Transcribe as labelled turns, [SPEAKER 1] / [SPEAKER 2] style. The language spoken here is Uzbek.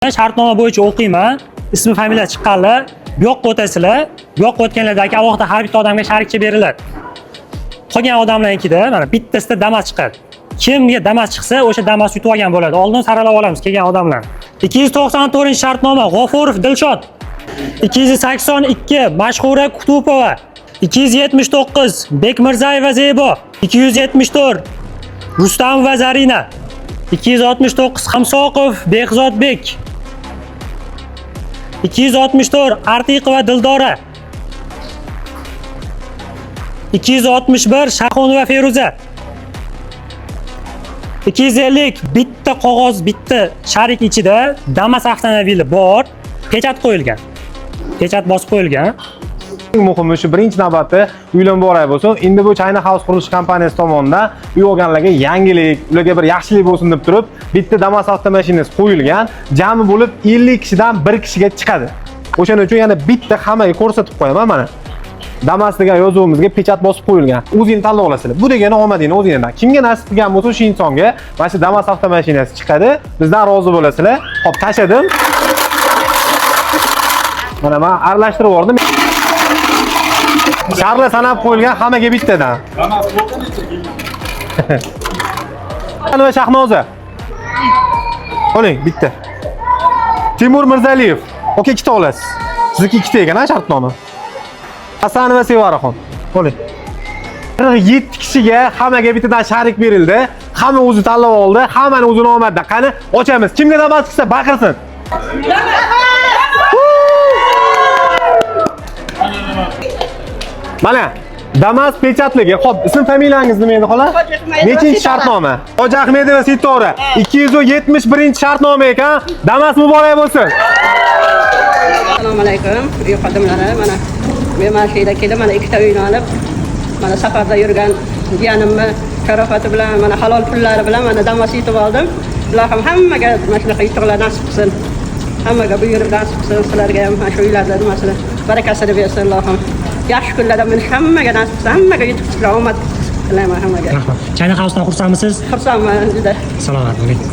[SPEAKER 1] Shartnoma bo'yicha o'qiyman. Ismi, familiya chiqqanlar bu yoqqa o'tasizlar. Bu yoqqa o'tganlardagi alohida har bitta odamga sharikcha beriladi. Qolgan odamlarnikida mana bittasida Damas chiqadi. Kimga Damas chiqsa, o'sha Damas yutib olgan bo'ladi. Oldin saralab olamiz kelgan odamlar. 294-shartnoma G'ofurov Dilshod. 282 Mashhura Kutupova. 279 Bekmirzayeva Zebo. 274 Rustamova Zarina. 269 Hamsoqov Behzodbek. 264 Artiqova Dildora. 261 Shahxonova Feruza. 250 bitta qog'oz, bitta sharik ichida Damas avtomobili bor, pechat qo'yilgan. Pechat bosib qo'yilgan.
[SPEAKER 2] Eng muhimi shu, birinchi navbatda uylar muborak bo'lsin. Endi bu China House qurilish kompaniyasi tomonidan uy olganlarga yangilik, ularga bir yaxshilik bo'lsin deb turib, bitta Damas avtomashinasi qo'yilgan. Jami bo'lib 50 kishidan bir kishiga chiqadi. O'shaning uchun yana bitta hammaga ko'rsatib qo'yaman mana. Damas degan yozuvimizga pechat bosib qo'yilgan. O'zingni tanlab olasizlar. Bu degani omadingni o'zingdan. Kimga nasib qilgan bo'lsa, o'sha insonga mana shu Damas avtomashinasi chiqadi. Bizdan rozi bo'lasizlar. Xo'p, tashladim. Mana men aralashtirib yubordim. Sharlar sanab qo'yilgan, hammaga bittadan. Nima, Shahnoza? Oling bitta. Timur Mirzaliyev. Okey, ikkita olasiz. Sizniki ikkita ekan, ha, shartnoma. Hasanova Sevaraxon. Oling. 47 kishiga hammaga bittadan sharik berildi. Hamma o'zi tanlab oldi, hammani o'zini omadidan. Qani, ochamiz. Kimga Damas chiqsa baqirsin. Mana Damas pechatligi. Xo'p, ism familiyangiz nima edi, xola? Nechinchi shartnoma? Hoji Ahmedova Sitora. 271-shartnoma ekan. Damas muborak bo'lsin.
[SPEAKER 3] Assalomu alaykum, uy xodimlari. Mana men mana shu yerda kelib, mana ikkita uyni olib, mana safarda yurgan jiyanimni sharofati bilan, mana halol pullari bilan mana Damas yutib oldim. Ilohim hammaga mana shunaqa yutuqlar nasib qilsin. Hammaga buyurib nasib qilsin, sizlarga ham mana shu uylarda nimasini barakasini bersin Ilohim. Yaxshi kunlarda minish hammaga nasib qilsin, hammaga yutuq chiqsin, omad tilayman hammaga.
[SPEAKER 1] Rahmat. China House'dan xursandmisiz?
[SPEAKER 3] Xursandman juda.
[SPEAKER 1] Salomat bo'ling.